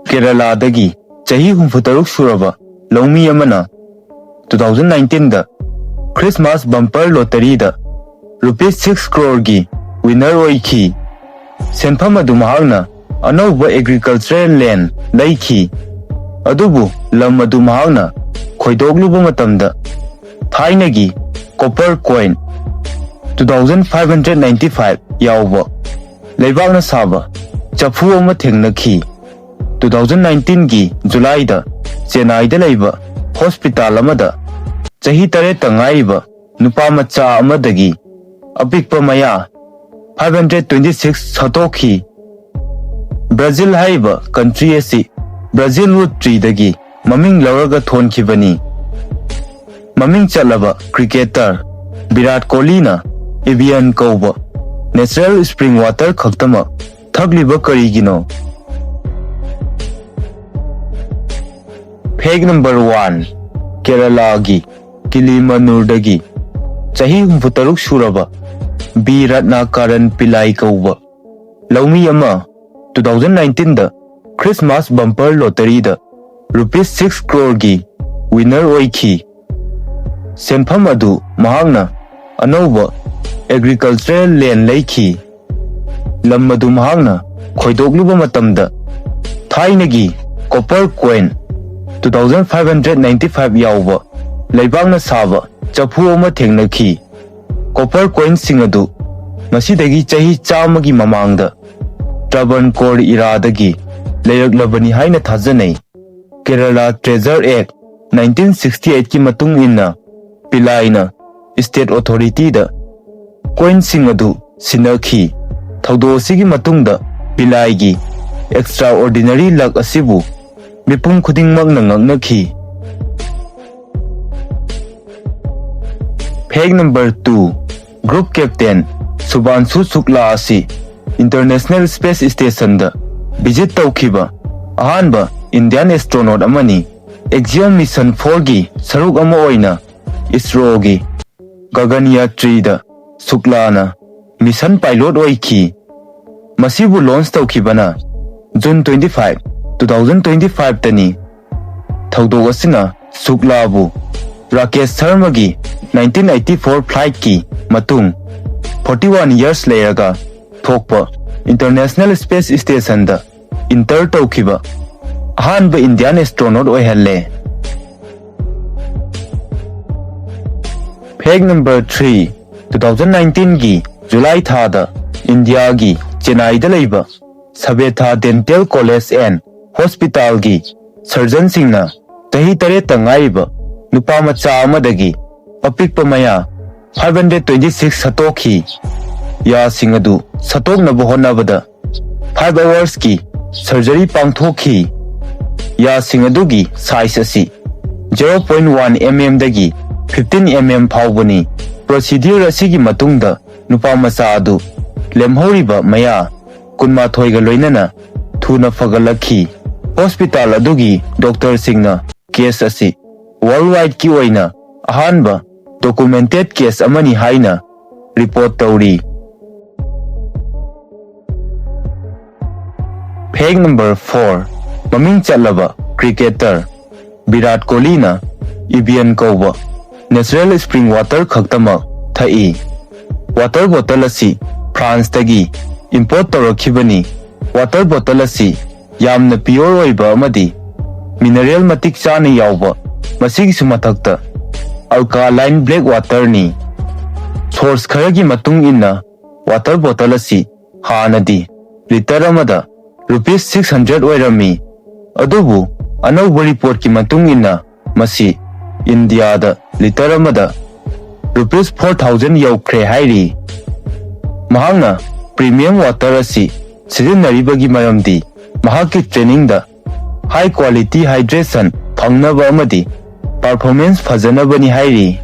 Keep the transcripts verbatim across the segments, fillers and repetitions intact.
ꯀꯦꯔꯂꯥꯗꯒꯤ ꯆꯍꯤ ꯍꯨꯝꯐꯨꯇꯔꯨꯛ ꯁꯨꯔꯕ ꯂꯧꯃꯤ ꯑꯃꯅ two thousand nineteenꯗ Christmas bumper lotteryꯗ rupees six croreꯒꯤ winner ꯑꯣꯏꯈꯤ꯫ ꯁꯦꯟꯐꯝ ꯑꯗꯨ ꯃꯍꯥꯛꯅ ꯑꯅꯧꯕ agricultural land ꯂꯩꯈꯤ꯫ ꯑꯗꯨꯕꯨ ꯂꯝ ꯑꯗꯨ ꯃꯍꯥꯛꯅ ꯈꯣꯏꯗꯣꯛꯂꯨꯕ ꯃꯇꯝꯗ ꯊꯥꯏꯅꯒꯤ copper coin two thousand five hundred ninety five ꯌꯥꯎꯕ ꯂꯩꯕꯥꯛꯅ ꯁꯥꯕ ꯆꯐꯨ ꯑꯃ ꯊꯦꯡꯅꯈꯤ꯫ Two thousand nineteenꯒꯤ Julyꯗ ꯆꯦꯟꯅꯥꯏꯗ ꯂꯩꯕ hospital ꯑꯃꯗ ꯆꯍꯤ ꯇꯔꯦꯠꯇ ꯉꯥꯏꯔꯤꯕ ꯅꯨꯄꯥ ꯃꯆꯥ ꯑꯃꯗꯒꯤ ꯑꯄꯤꯛꯄ ꯃꯌꯥ five hundred twenty six ꯁꯠꯇꯣꯛꯈꯤ꯫ ꯕ꯭ꯔꯥꯖꯤꯜ ꯍꯥꯏꯔꯤꯕ country ꯑꯁꯤ Brazil wood treeꯗꯒꯤ ꯃꯃꯤꯡ ꯂꯧꯔꯒ ꯊꯣꯟꯈꯤꯕꯅꯤ꯫ ꯃꯃꯤꯡ ꯆꯠꯂꯕ cricketer ꯚꯤꯔꯥꯠ ꯀꯣꯍꯂꯤꯅ Evian ꯀꯧꯕ natural spring water ꯈꯛꯇꯃꯛ ꯊꯛꯂꯤꯕ ꯀꯔꯤꯒꯤꯅꯣ? Fact number one, ꯀꯦꯔꯂꯥꯒꯤ ꯀꯤꯂꯤꯃꯅꯨꯔꯗꯒꯤ ꯆꯍꯤ ꯍꯨꯝꯐꯨꯇꯔꯨꯛ ꯁꯨꯔꯕ ꯕꯤ ꯔꯠꯅꯥꯀꯥꯔꯟ ꯄꯤꯂꯥꯏ ꯀꯧꯕ ꯂꯧꯃꯤ ꯑꯃ two thousand nineteenꯗ Christmas bumper lotteryꯗ rupees six croreꯒꯤ winner ꯑꯣꯏꯈꯤ꯫ ꯁꯦꯟꯐꯝ ꯑꯗꯨ ꯃꯍꯥꯛꯅ ꯑꯅꯧꯕ agricultural land ꯂꯩꯈꯤ꯫ ꯂꯝ ꯑꯗꯨ ꯃꯍꯥꯛꯅ ꯈꯣꯏꯗꯣꯛꯂꯨꯕ ꯃꯇꯝꯗ ꯊꯥꯏꯅꯒꯤ copper coin two thousand five hundred ninety five ꯌꯥꯎꯕ ꯂꯩꯕꯥꯛꯅ ꯁꯥꯕ ꯆꯐꯨ ꯑꯃ ꯊꯦꯡꯅꯈꯤ꯫ Copper coinꯁꯤꯡ ꯑꯗꯨ ꯉꯁꯤꯗꯒꯤ ꯆꯍꯤ ꯆꯥꯝꯃꯒꯤ ꯃꯃꯥꯡꯗ Travancore eraꯗꯒꯤ ꯂꯩꯔꯛꯂꯕꯅꯤ ꯍꯥꯏꯅ ꯊꯥꯖꯅꯩ꯫ Kerala Treasure Act nineteen sixty eightꯀꯤ ꯃꯇꯨꯡ ꯏꯟꯅ ꯄꯤꯂꯥꯏꯅ state authorityꯗ coinꯁꯤꯡ ꯑꯗꯨ ꯁꯤꯟꯅꯈꯤ꯫ ꯊꯧꯗꯣꯛ ꯑꯁꯤꯒꯤ ꯃꯇꯨꯡꯗ ꯄꯤꯂꯥꯏꯒꯤ extraordinary luck ꯑꯁꯤꯕꯨ ꯃꯤꯄꯨꯝ ꯈꯨꯗꯤꯡꯃꯛꯅ ꯉꯛꯅꯈꯤ꯫ Fact number two, group captain Shubhanshu Shukla ꯑꯁꯤ International Space Stationꯗ visit ꯇꯧꯈꯤꯕ ꯑꯍꯥꯟꯕ Indian astronaut ꯑꯃꯅꯤ꯫ Axiom Mission fourꯒꯤ ꯁꯔꯨꯛ ꯑꯃ ꯑꯣꯏꯅ ISROꯒꯤ Gaganyatri ꯗ ꯁꯨꯛꯂꯥꯅ mission pilot ꯑꯣꯏꯈꯤ꯫ ꯃꯁꯤꯕꯨ launch ꯇꯧꯈꯤꯕꯅ June twenty five, two thousand twenty five ꯇꯅꯤ꯫ ꯊꯧꯗꯣꯛ ꯑꯁꯤꯅ ꯁꯨꯛꯂꯥꯕꯨ Rakesh ꯁꯔꯃꯒꯤ nineteen eighty four flight ꯀꯤ ꯃꯇꯨꯡ forty one years ꯂꯩꯔꯒ ꯊꯣꯛꯄ International Space Station ꯗ enter ꯇꯧꯈꯤꯕ ꯑꯍꯥꯟꯕ Indian astronaut ꯑꯣꯏꯍꯜꯂꯦ꯫ Fact number three, two thousand nineteen ꯒꯤ July ꯊꯥꯗ ꯏꯟꯗꯤꯌꯥꯒꯤ ꯆꯦꯟꯅꯥꯏꯗ ꯂꯩꯕ ꯁꯕꯦꯊꯥ Dental College and Hospital ꯒꯤ surgeon ꯁꯤꯡꯅ ꯆꯍꯤ ꯇꯔꯦꯠꯇ ꯉꯥꯏꯔꯤꯕ ꯅꯨꯄꯥ ꯃꯆꯥ ꯑꯃꯗꯒꯤ ꯑꯄꯤꯛꯄ ꯃꯌꯥ five hundred twenty six ꯁꯠꯇꯣꯛꯈꯤ꯫ ꯌꯥꯁꯤꯡ ꯑꯗꯨ ꯁꯠꯇꯣꯛꯅꯕ ꯍꯣꯠꯅꯕꯗ five hours ꯀꯤ surgery ꯄꯥꯡꯊꯣꯛꯈꯤ꯫ ꯌꯥꯁꯤꯡ ꯑꯗꯨꯒꯤ size ꯑꯁꯤ zero point one mm ꯗꯒꯤ fifteen mm ꯐꯥꯎꯕꯅꯤ꯫ Procedure ꯑꯁꯤꯒꯤ ꯃꯇꯨꯡꯗ ꯅꯨꯄꯥ ꯃꯆꯥ ꯑꯗꯨ ꯂꯦꯝꯍꯧꯔꯤꯕ ꯃꯌꯥ ꯀꯨꯟꯃꯥꯊꯣꯏꯒ ꯂꯣꯏꯅꯅ ꯊꯨꯅ ꯐꯒꯠꯂꯛꯈꯤ꯫ Hospital ꯑꯗꯨꯒꯤ doctor ꯁꯤꯡꯅ case ꯑꯁꯤ worldwide ꯀꯤ ꯑꯣꯏꯅ ꯑꯍꯥꯟꯕ documented case ꯑꯃꯅꯤ ꯍꯥꯏꯅ report ꯇꯧꯔꯤ꯫ Fact number four, ꯃꯃꯤꯡ ꯆꯠꯂꯕ cricketer ꯚꯤꯔꯥꯠ ꯀꯣꯍꯂꯤꯅ Evian ꯀꯧꯕ natural spring water ꯈꯛꯇꯃꯛ ꯊꯛꯏ꯫ Water bottle ꯑꯁꯤ France ꯇꯒꯤ import ꯇꯧꯔꯛꯈꯤꯕꯅꯤ꯫ Water bottle ꯑꯁꯤ ꯌꯥꯝꯅ pure ꯑꯣꯏꯕ ꯑꯃꯗꯤ mineral ꯃꯇꯤꯛ ꯆꯥꯅ ꯌꯥꯎꯕ, ꯃꯁꯤꯒꯤꯁꯨ ꯃꯊꯛꯇ alkaline black water ꯅꯤ꯫ Source ꯈꯔꯒꯤ ꯃꯇꯨꯡ ꯏꯟꯅ water bottle ꯑꯁꯤ ꯍꯥꯟꯅꯗꯤ litre ꯑꯃꯗ rupees six hundred ꯑꯣꯏꯔꯝꯃꯤ, ꯑꯗꯨꯕꯨ ꯑꯅꯧꯕ report ꯀꯤ ꯃꯇꯨꯡ ꯏꯟꯅ ꯃꯁꯤ ꯏꯟꯗꯤꯌꯥꯗ litre ꯑꯃꯗ rupees four thousand ꯌꯧꯈ꯭ꯔꯦ ꯍꯥꯏꯔꯤ꯫ ꯃꯍꯥꯛꯅ premium water ꯑꯁꯤ ꯁꯤꯖꯤꯟꯅꯔꯤꯕꯒꯤ ꯃꯔꯝꯗꯤ ꯃꯍꯥꯛꯀꯤ training ꯗ high quality hydration ꯐꯪꯅꯕ ꯑꯃꯗꯤ performance ꯐꯖꯅꯕꯅꯤ ꯍꯥꯏꯔꯤ꯫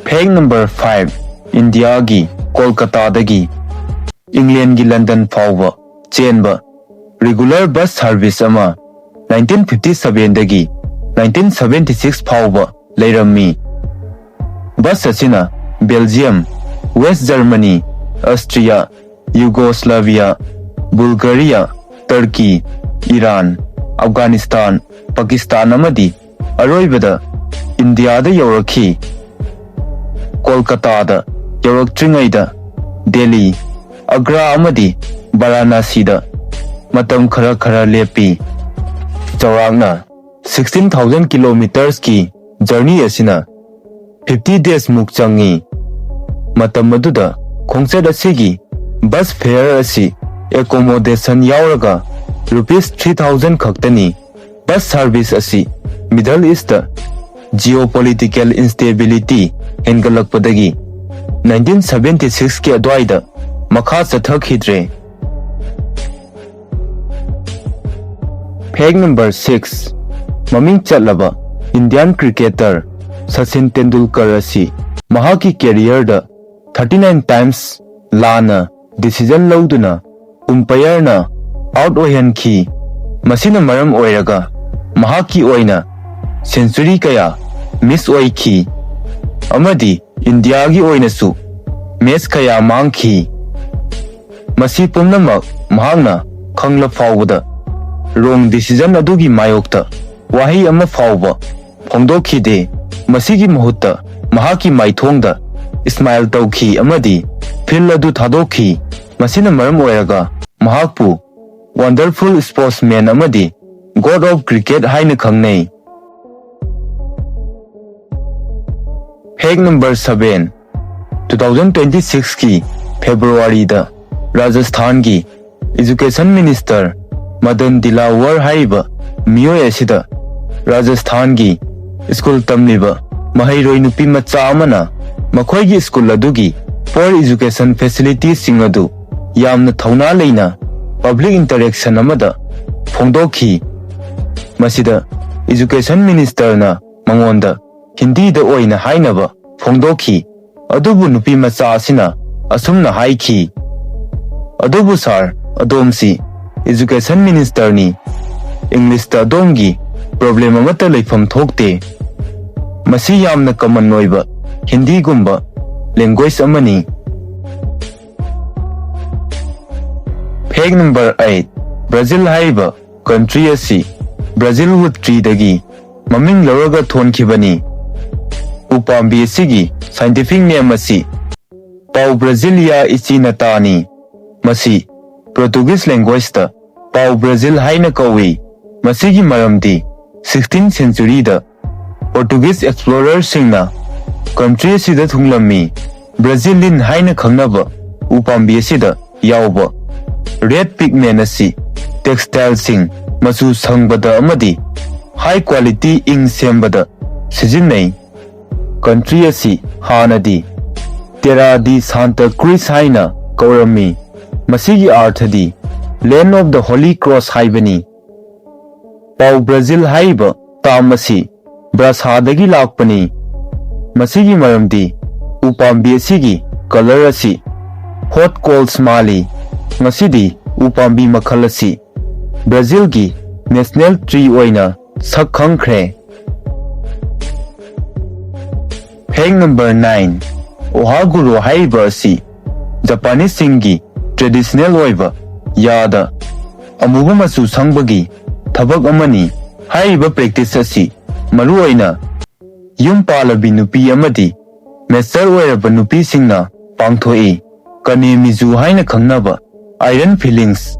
Fact number five, ꯏꯟꯗꯤꯌꯥꯒꯤ ꯀꯣꯜꯀꯇꯥꯗꯒꯤ ꯏꯪꯂꯦꯟꯒꯤ ꯂꯟꯗꯟ ꯐꯥꯎꯕ ꯆꯦꯟꯕ regular bus service ꯑꯃ nineteen fifty seven ꯗꯒꯤ nineteen seventy six ꯐꯥꯎꯕ ꯂꯩꯔꯝꯃꯤ꯫ Bus ꯑꯁꯤꯅ Belgium, West Germany, Austria, Yugoslavia, Bulgaria, Turkey, Iran, Afghanistan, Pakistan ꯑꯃꯗꯤ ꯑꯔꯣꯏꯕꯗ ꯏꯟꯗꯤꯌꯥꯗ ꯌꯧꯔꯛꯈꯤ꯫ ꯀꯣꯜꯀꯇꯥꯗ ꯌꯧꯔꯛꯇ꯭ꯔꯤꯉꯩꯗ ꯗꯦꯜꯂꯤ, ꯑꯒ꯭ꯔꯥ ꯑꯃꯗꯤ ꯕꯔꯥꯅꯥꯁꯤꯗ ꯃꯇꯝ ꯈꯔ ꯈꯔ ꯂꯦꯞꯄꯤ꯫ ꯆꯥꯎꯔꯥꯛꯅ sixteen thousand kilometersꯀꯤ journey ꯑꯁꯤꯅ fifty days ꯃꯨꯛ ꯆꯪꯉꯤ꯫ ꯃꯇꯝ ꯑꯗꯨꯗ ꯈꯣꯡꯆꯠ ꯑꯁꯤꯒꯤ bus fare ꯑꯁꯤ accommodation ꯌꯥꯎꯔꯒ rupees three thousand ꯈꯛꯇꯅꯤ꯫ Bus service ꯑꯁꯤ Middle Eastꯇ geopolitical instability ꯍꯦꯟꯒꯠꯂꯛꯄꯗꯒꯤ nineteen seventy sixꯀꯤ ꯑꯗ꯭ꯋꯥꯏꯗ ꯃꯈꯥ ꯆꯠꯊꯈꯤꯗ꯭ꯔꯦ꯫ Fact number six, ꯃꯃꯤꯡ ꯆꯠꯂꯕ Indian cricketer ꯁꯆꯤꯟ ꯇꯦꯟꯗꯨꯜꯀꯔ ꯑꯁꯤ ꯃꯍꯥꯛꯀꯤ careerꯗ thirty nine times ꯂꯥꯟꯅ decision ꯂꯧꯗꯨꯅ umpireꯅ out ꯑꯣꯏꯍꯟꯈꯤ꯫ ꯃꯁꯤꯅ ꯃꯔꯝ ꯑꯣꯏꯔꯒ ꯃꯍꯥꯛꯀꯤ ꯑꯣꯏꯅ century ꯀꯌꯥ miss ꯑꯣꯏꯈꯤ ꯑꯃꯗꯤ ꯏꯟꯗꯤꯌꯥꯒꯤ ꯑꯣꯏꯅꯁꯨ match ꯀꯌꯥ ꯃꯥꯡꯈꯤ꯫ ꯃꯁꯤ ꯄꯨꯝꯅꯃꯛ ꯃꯍꯥꯛꯅ ꯈꯪꯂ ꯐꯥꯎꯕꯗ wrong decision ꯑꯗꯨꯒꯤ ꯃꯥꯌꯣꯛꯇ ꯋꯥꯍꯩ ꯑꯃ ꯐꯥꯎꯕ ꯐꯣꯡꯗꯣꯛꯈꯤꯗꯦ꯫ ꯃꯁꯤꯒꯤ ꯃꯍꯨꯠꯇ ꯃꯍꯥꯛꯀꯤ ꯃꯥꯏꯊꯣꯡꯗ smile ꯇꯧꯈꯤ ꯑꯃꯗꯤ field ꯑꯗꯨ ꯊꯥꯗꯣꯛꯈꯤ꯫ ꯃꯁꯤꯅ ꯃꯔꯝ ꯑꯣꯏꯔꯒ ꯃꯍꯥꯛꯄꯨ wonderful sportsman ꯑꯃꯗꯤ God of Cricket ꯍꯥꯏꯅ ꯈꯪꯅꯩ꯫ Fact number seven, two thousand twenty sixꯀꯤ Februaryꯗ ꯔꯥꯖꯁꯊꯥꯟꯒꯤ Education Minister ꯃꯗꯟ ꯗꯤꯂꯥꯋꯔ ꯍꯥꯏꯔꯤꯕ ꯃꯤꯑꯣꯏ ꯑꯁꯤꯗ ꯔꯥꯖꯁꯊꯥꯟꯒꯤ ꯁ꯭ꯀꯨꯜ ꯇꯝꯂꯤꯕ ꯃꯍꯩꯔꯣꯏ ꯅꯨꯄꯤ ꯃꯆꯥ ꯑꯃꯅ ꯃꯈꯣꯏꯒꯤ ꯁ꯭ꯀꯨꯜ ꯑꯗꯨꯒꯤ poor education facilitiesꯁꯤꯡ ꯑꯗꯨ ꯌꯥꯝꯅ ꯊꯧꯅꯥ ꯂꯩꯅ public interaction ꯑꯃꯗ ꯐꯣꯡꯗꯣꯛꯈꯤ꯫ ꯃꯁꯤꯗ Education Ministerꯅ ꯃꯉꯣꯟꯗ ꯍꯤꯟꯗꯤꯗ ꯑꯣꯏꯅ ꯍꯥꯏꯅꯕ ꯐꯣꯡꯗꯣꯛꯈꯤ꯫ ꯑꯗꯨꯕꯨ ꯅꯨꯄꯤ ꯃꯆꯥ ꯑꯁꯤꯅ ꯑꯁꯨꯝꯅ ꯍꯥꯏꯈꯤ, "ꯑꯗꯨꯕꯨ sir, ꯑꯗꯣꯝꯁꯤ Education Ministerꯅꯤ꯫ Englishꯇ ꯑꯗꯣꯝꯒꯤ problem ꯑꯃꯠꯇ ꯂꯩꯐꯝ ꯊꯣꯛꯇꯦ꯫ ꯃꯁꯤ ꯌꯥꯝꯅ common ꯑꯣꯏꯕ ꯍꯤꯟꯗꯤꯒꯨꯝꯕ language ꯑꯃꯅꯤ"꯫ Fact number eight, Brazil ꯍꯥꯏꯔꯤꯕ country ꯑꯁꯤ Brazil wood treeꯗꯒꯤ ꯃꯃꯤꯡ ꯂꯧꯔꯒ ꯊꯣꯟꯈꯤꯕꯅꯤ꯫ ꯎꯄꯥꯝꯕꯤ ꯑꯁꯤꯒꯤ scientific name ꯑꯁꯤ Pau Brasilia ichnatani꯫ ꯃꯁꯤ Portuguese languageꯇ Pau Brazil ꯍꯥꯏꯅ ꯀꯧꯏ꯫ ꯃꯁꯤꯒꯤ ꯃꯔꯝꯗꯤ sixteenth centuryꯗ Portuguese explorerꯁꯤꯡꯅ country ꯑꯁꯤꯗ ꯊꯨꯡꯂꯝꯃꯤ꯫ Brazilian ꯍꯥꯏꯅ ꯈꯪꯅꯕ ꯎꯄꯥꯝꯕꯤ ꯑꯁꯤꯗ ꯌꯥꯎꯕ red pigment ꯑꯁꯤ textileꯁꯤꯡ ꯃꯆꯨ ꯁꯪꯕꯗ ꯑꯃꯗꯤ high quality ink ꯁꯦꯝꯕꯗ ꯁꯤꯖꯤꯟꯅꯩ꯫ Country ꯑꯁꯤ ꯍꯥꯟꯅꯗꯤ Terra de Santa Cruz ꯍꯥꯏꯅ ꯀꯧꯔꯝꯃꯤ꯫ ꯃꯁꯤꯒꯤ ꯑꯥꯔꯊꯗꯤ Land of the Holy Cross ꯍꯥꯏꯕꯅꯤ꯫ Pau Brazil ꯍꯥꯏꯔꯤꯕ term ꯑꯁꯤ Brazilꯗꯒꯤ ꯂꯥꯛꯄꯅꯤ꯫ ꯃꯁꯤꯒꯤ ꯃꯔꯝꯗꯤ ꯎꯄꯥꯝꯕꯤ ꯑꯁꯤꯒꯤ colour ꯑꯁꯤ hot coals ꯃꯥꯜꯂꯤ꯫ ꯉꯁꯤꯗꯤ ꯎꯄꯥꯝꯕꯤ ꯃꯈꯜ ꯑꯁꯤ Brazilꯒꯤ national tree ꯑꯣꯏꯅ ꯁꯛ ꯈꯪꯈ꯭ꯔꯦ꯫ Fact number nine, Ohaguro ꯍꯥꯏꯔꯤꯕ ꯑꯁꯤ Japaneseꯁꯤꯡꯒꯤ traditional ꯑꯣꯏꯕ ꯌꯥꯗ ꯑꯃꯨꯕ ꯃꯆꯨ ꯁꯪꯕꯒꯤ ꯊꯕꯛ ꯑꯃꯅꯤ꯫ ꯍꯥꯏꯔꯤꯕ practice ꯑꯁꯤ ꯃꯔꯨꯑꯣꯏꯅ ꯌꯨꯝ ꯄꯥꯜꯂꯕꯤ ꯅꯨꯄꯤ ꯑꯃꯗꯤ mature ꯑꯣꯏꯔꯕ ꯅꯨꯄꯤꯁꯤꯡꯅ ꯄꯥꯡꯊꯣꯛꯏ꯫ Kanemizu ꯍꯥꯏꯅ ꯈꯪꯅꯕ iron fillings,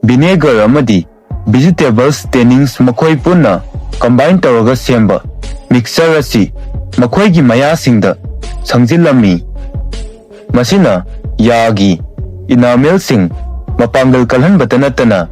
vinegar ꯑꯃꯗꯤ vegetables tannins ꯃꯈꯣꯏ ꯄꯨꯟꯅ combine ꯇꯧꯔꯒ ꯁꯦꯝꯕ mixture ꯑꯁꯤ ꯃꯈꯣꯏꯒꯤ ꯃꯌꯥꯁꯤꯡꯗ ꯁꯪꯖꯤꯜꯂꯝꯃꯤ꯫ ꯃꯁꯤꯅ ꯌꯥꯒꯤ enamelꯁꯤꯡ ꯃꯄꯥꯡꯒꯜ ꯀꯜꯍꯟꯕꯇ ꯅꯠꯇꯅ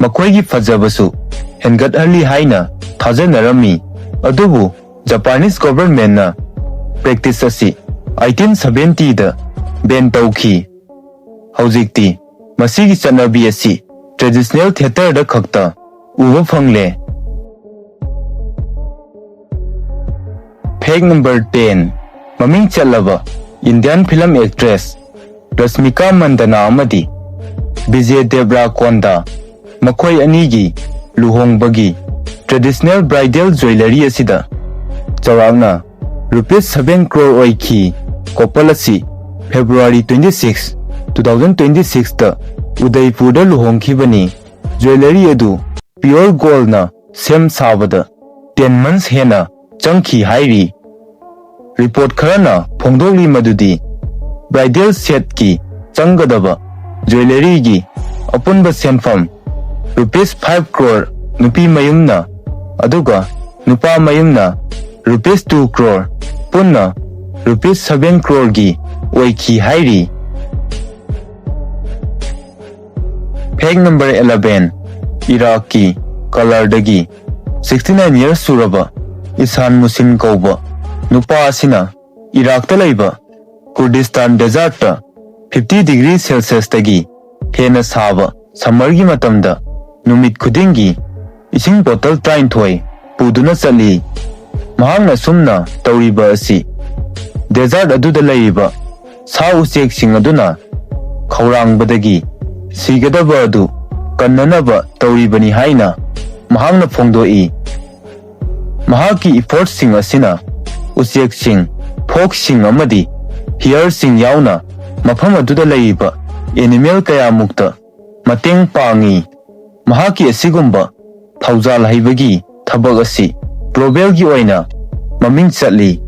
ꯃꯈꯣꯏꯒꯤ ꯐꯖꯕꯁꯨ ꯍꯦꯟꯒꯠꯍꯜꯂꯤ ꯍꯥꯏꯅ ꯊꯥꯖꯅꯔꯝꯃꯤ꯫ ꯑꯗꯨꯕꯨ Japanese governmentꯅ practice ꯑꯁꯤ eighteen seventyꯗ ban ꯇꯧꯈꯤ꯫ ꯍꯧꯖꯤꯛꯇꯤ ꯃꯁꯤꯒꯤ ꯆꯠꯅꯕꯤ ꯑꯁꯤ traditional theatreꯗ ꯈꯛꯇ ꯎꯕ ꯐꯪꯂꯦ꯫ Fact number ten, ꯃꯃꯤꯡ ꯆꯠꯂꯕ Indian film actress ꯔꯁꯃꯤꯀꯥ ꯃꯟꯗꯅꯥ ꯑꯃꯗꯤ ꯕꯤꯖꯦ ꯗꯦꯕ꯭ꯔꯥꯀꯣꯟꯗꯥ ꯃꯈꯣꯏ ꯑꯅꯤꯒꯤ ꯂꯨꯍꯣꯡꯕꯒꯤ traditional bridal jewellery ꯑꯁꯤꯗ ꯆꯥꯎꯔꯥꯛꯅ rupees seven crore ꯑꯣꯏꯈꯤ꯫ Couple ꯑꯁꯤ February twenty six, two thousand twenty sixꯇ ꯎꯗꯩꯄꯨꯔꯗ ꯂꯨꯍꯣꯡꯈꯤꯕꯅꯤ꯫ ꯖ꯭ꯋꯦꯂꯔꯤ ꯑꯗꯨ ꯄꯤꯌꯣꯔ ꯒꯣꯜꯅ ꯁꯦꯝ ꯁꯥꯕꯗ ꯇꯦꯟ ꯃꯟꯁ ꯍꯦꯟꯅ ꯆꯪꯈꯤ ꯍꯥꯏꯔꯤ꯫ ꯔꯤꯄꯣꯔꯠ ꯈꯔꯅ ꯐꯣꯡꯗꯣꯛꯂꯤ ꯃꯗꯨꯗꯤ ꯕ꯭ꯔꯥꯏꯗꯦꯜ ꯁꯦꯠꯀꯤ ꯆꯪꯒꯗꯕ ꯖ꯭ꯋꯦꯂꯔꯤꯒꯤ ꯑꯄꯨꯟꯕ ꯁꯦꯟꯐꯝ ꯔꯨꯄꯤꯁ ꯐꯥꯏꯚ ꯀ꯭ꯔꯣꯔ ꯅꯨꯄꯤ ꯃꯌꯨꯝꯅ, ꯑꯗꯨꯒ ꯅꯨꯄꯥ ꯃꯌꯨꯝꯅ ꯔꯨꯄꯤꯁ ꯇꯨ ꯀ꯭ꯔꯣꯔ, ꯄꯨꯟꯅ ꯔꯨꯄꯤꯁ ꯁꯚꯦꯟ ꯀ꯭ꯔꯣꯔꯒꯤ ꯑꯣꯏꯈꯤ ꯍꯥꯏꯔꯤ꯫ ꯐꯦꯛ ꯅꯝꯕꯔ ꯑꯦꯂꯚꯦꯟ, ꯏꯔꯥꯛꯀꯤ ꯀꯂꯔꯗꯒꯤ ꯁꯤꯛꯁꯇꯤ ꯅꯥꯏꯟ ꯌꯔꯁ ꯁꯨꯔꯕ ꯏꯁꯥꯟ ꯃꯨꯁꯤꯟ ꯀꯧꯕ ꯅꯨꯄꯥ ꯑꯁꯤꯅ ꯏꯔꯥꯛꯇ ꯂꯩꯕ ꯀꯨꯔꯗꯤꯁꯇꯥꯟ ꯗꯦꯖꯥꯔꯠꯇ ꯐꯤꯐꯇꯤ ꯗꯤꯒ꯭ꯔꯤ ꯁꯦꯜꯁꯤꯌꯁꯇꯒꯤ ꯍꯦꯟꯅ ꯁꯥꯕ ꯁꯝꯃꯔꯒꯤ ꯃꯇꯝꯗ ꯅꯨꯃꯤꯠ ꯈꯨꯗꯤꯡꯒꯤ ꯏꯁꯤꯡ ꯕꯣꯇꯜ ꯇꯔꯥꯅꯤꯊꯣꯏ ꯄꯨꯗꯨꯅ ꯆꯠꯂꯤ꯫ ꯃꯍꯥꯛꯅ ꯁꯨꯝꯅ ꯇꯧꯔꯤꯕ ꯑꯁꯤ ꯗꯦꯖꯥꯔꯠ ꯑꯗꯨꯗ ꯂꯩꯔꯤꯕ ꯁꯥ ꯎꯆꯦꯛꯁꯤꯡ ꯑꯗꯨꯅ ꯈꯧꯔꯥꯡꯕꯗꯒꯤ ꯁꯤꯒꯗꯕ ꯑꯗꯨ ꯀꯟꯅꯅꯕ ꯇꯧꯔꯤꯕꯅꯤ ꯍꯥꯏꯅ ꯃꯍꯥꯛꯅ ꯐꯣꯡꯗꯣꯛꯏ꯫ ꯃꯍꯥꯛꯀꯤ ꯏꯐꯣꯔꯠꯁꯤꯡ ꯑꯁꯤꯅ ꯎꯆꯦꯛꯁꯤꯡ, ꯐꯣꯛꯁꯤꯡ ꯑꯃꯗꯤ ꯍꯤꯌꯔꯁꯤꯡ ꯌꯥꯎꯅ ꯃꯐꯝ ꯑꯗꯨꯗ ꯂꯩꯔꯤꯕ ꯑꯦꯅꯤꯃꯦꯜ ꯀꯌꯥꯃꯨꯛꯇ ꯃꯇꯦꯡ ꯄꯥꯡꯏ꯫ ꯃꯍꯥꯛꯀꯤ ꯑꯁꯤꯒꯨꯝꯕ ꯊꯧꯖꯥꯜ ꯍꯩꯕꯒꯤ ꯊꯕꯛ ꯑꯁꯤ ꯒ꯭ꯂꯣꯕꯦꯜꯒꯤ ꯑꯣꯏꯅ ꯃꯃꯤꯡ ꯆꯠꯂꯤ꯫